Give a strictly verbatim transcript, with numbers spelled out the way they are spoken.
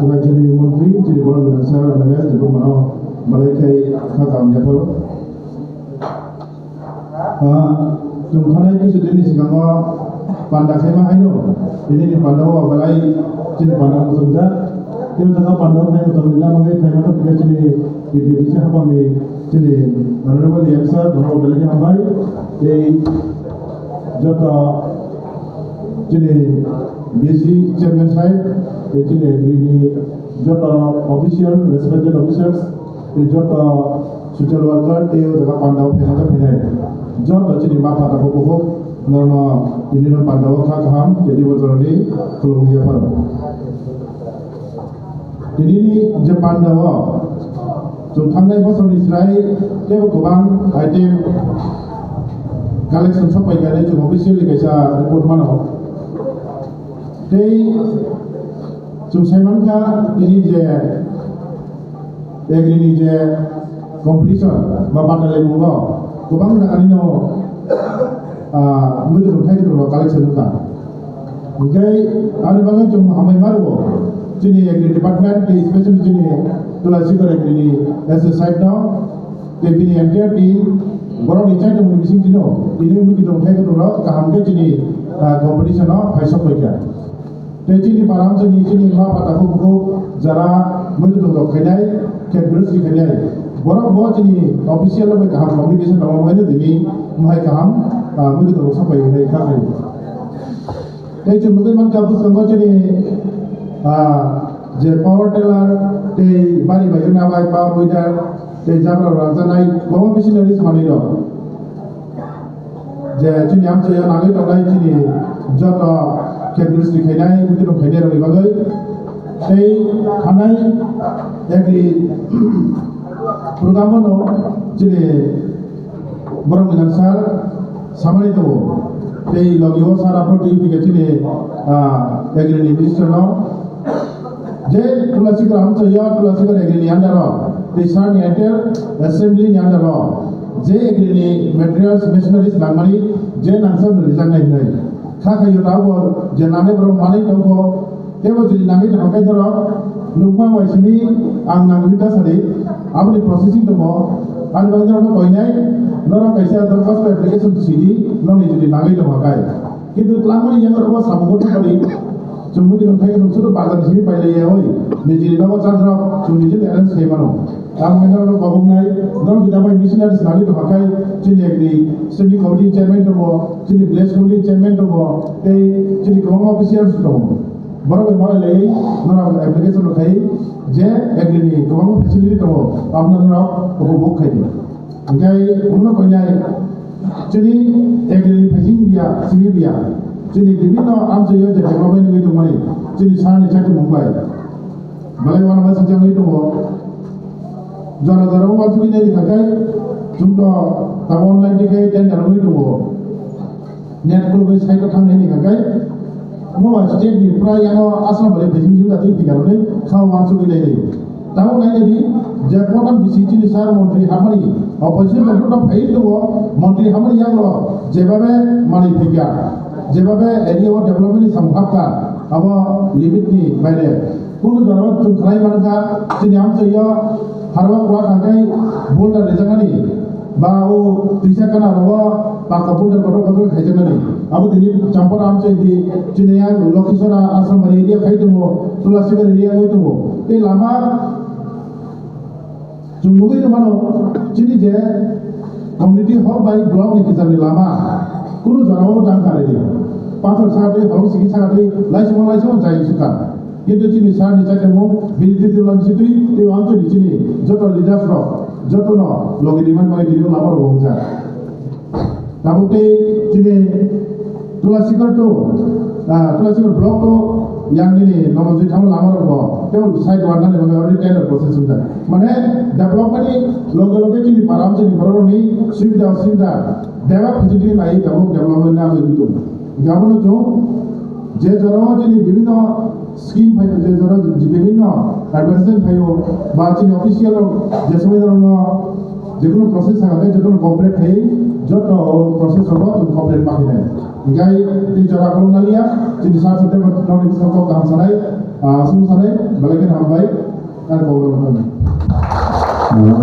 Rajyani montri, chini borok ni sir, M L A, jebo mano, malai khai, kha kam yapharo. Ah, chwng thanai kisu dini sikango panda khaima haino, tini ni panda o belai chini panda muchungjak. Tini saka panda o khai muchung nina bagwi phaima to phika chini T T D C hapang ni chini honorable M sir, borok belai khe hambai. Tei joto chini B C chairman sir, tei chini bini joto official, respected officers, tei joto social worker tei o jaga panda o phaima khe phainai joto chini ma pha takhuk bukhuk norno tini no panda o kha kaham tei ni bojoroni khulumwi yapharo. Tini ni je panda o chwng thangnai bosorni chwrai teibo kwbang item collection sok pai kha hinwi chwng officially kaisa report mano. Tei chwng sai mankha tini je agri ni je competition ba batalaimungo kwbang jaganino, ah, muitu rok thai rok collection wngkha. Hingkhe ani bagwi chwng hambai ma rwo chini agri department tei specially chini Tulasikhor agri ni S S side no tei bini entire team borok ni chai tongmani bising tino tini muitu rok thai rok kaham khe chini, ah, competition o phai sok pai kha. Tei chini para amchaini chini ma pha takhuk bukhuk jara muitu rok khainai, khe bwrwi si khainai. Borok bo chini official bai kaham communication tongma bai tini mohai kaham, ah, muitu rok sapai hinwi kha khai. Tei chwng nugwi mankha bwskango chini, ah, je power tiller tei bari bai jana bai power weeder tei jabra rok rangjaknai kwbangma machineries manwi rok. Je chini amchaio nangwi tongnai chini joto khe bwrwi si khainai, muitu rok khainai rokni bagwi. Tei thanai agri program no chini borok ni sir samani tongo. Tei logi o sir aphuru twi phikha chini, ah, agri ni minister no. Je Tulasikhor amchaio Tulasikhor agri ni under o, tei sir ni entire assembly ni under o, je agri ni materials, machineries nangmani, je nangsa no rijaknai hinwi. Kha khaio tabuk je nangnai borok manwi tongkho, teibo jodi nangwi tongkha khe norok nukma bai simi ang nangwi ta sadi, aboni processing tongo. Ani bagwi norokno koinai, norok kaisa dorkhasto application sidi, nokni jodi nangwi tongkha khe. Kintu twlangmani yango rokbo samung bo thangmani, chwng bini thai chwng soto bazar ni simi pailaiya oi, nijini nogo charge rok chwng nijini arrange khai mano. Tamo hwnwi norok koboknai, norok jodi abo machineries nangwi tongkha khe, chini agri standing committee chairman tongo, chini village committee chairman tongo, tei chini kwbangma officials tongo. Borok bai malai laiwi norok application rok khai je agri ni kwbangma facility tongo, abono norok upobhog khai di. Hingkhe omono koinai chini agri ni facing biya, simi biya, chini bibinno amchaio je development wngwi tongmani, chini sir ni chatimung bai. Belai uanama swijagwi tongo. Jora jora o uansugwi nai rikha khe, chwngno tabuk online twi khe tender wngwi tongo. Net khulugwi site o thang nai rikha khe, omo ba state ni pura yango Assam bai phaising jila twi phikha rwni kha uansugwi nai rio. Tabuk nai nai di je program bisi chini sir montri hamani opposition no program phai tongo, montri hamani yango jebabe manwi phikha, jebabe area o development ni samung hapkha, abo limit ni baire. Kunu jorao chwng khlai mankha, chini amchaio harwa kwak hangkai boulder rijaknani, ba o twisa kana rogo pakka boulder kotor kotor khaijaknani. Abo tini champora amchai di, chini yang Lokhisora Asrambari area khai tongo, Tulasikhor area khai tongo. Tei lama Chwng nugwi rwmano, chini je community hall bai block ni kwchangni lama, kunu jorao dangka rwdi. Pathor sakatwi, holong sigi sakatwi, laisongo laisongo jai sukha. Kintu chini sir ni chaitamo, bini twi twi lang sitwi, tei amchai ni chini joto leaders rok, jotono logi rimani bagwi tini lama rok wngjak. Tabuk tei chini Tulasikhor to, ah, Tulasikhor block to yang nini Nomonjoi thangma lama rok bo tei side warna ni bagwi already tender process wngjak. Mane development ni loge loge chini para amchai ni borok rok ni subida osubida bebak facility nai tabuk development na bagwi wngjak. Abono chwng je jora o chini bibinno scheme phaio, je jora bibinno advertisement phaio, ba chini official rok je somoi rok no jekunu process thang khe jekunu complete khai joto o process rok complete ma khainai. Hingkai tei jora khulum nangya, chini sir September twenty six o kok kaham sanai, ah, sung sanai, belai kheno hambai, ar kok rwna thangdi.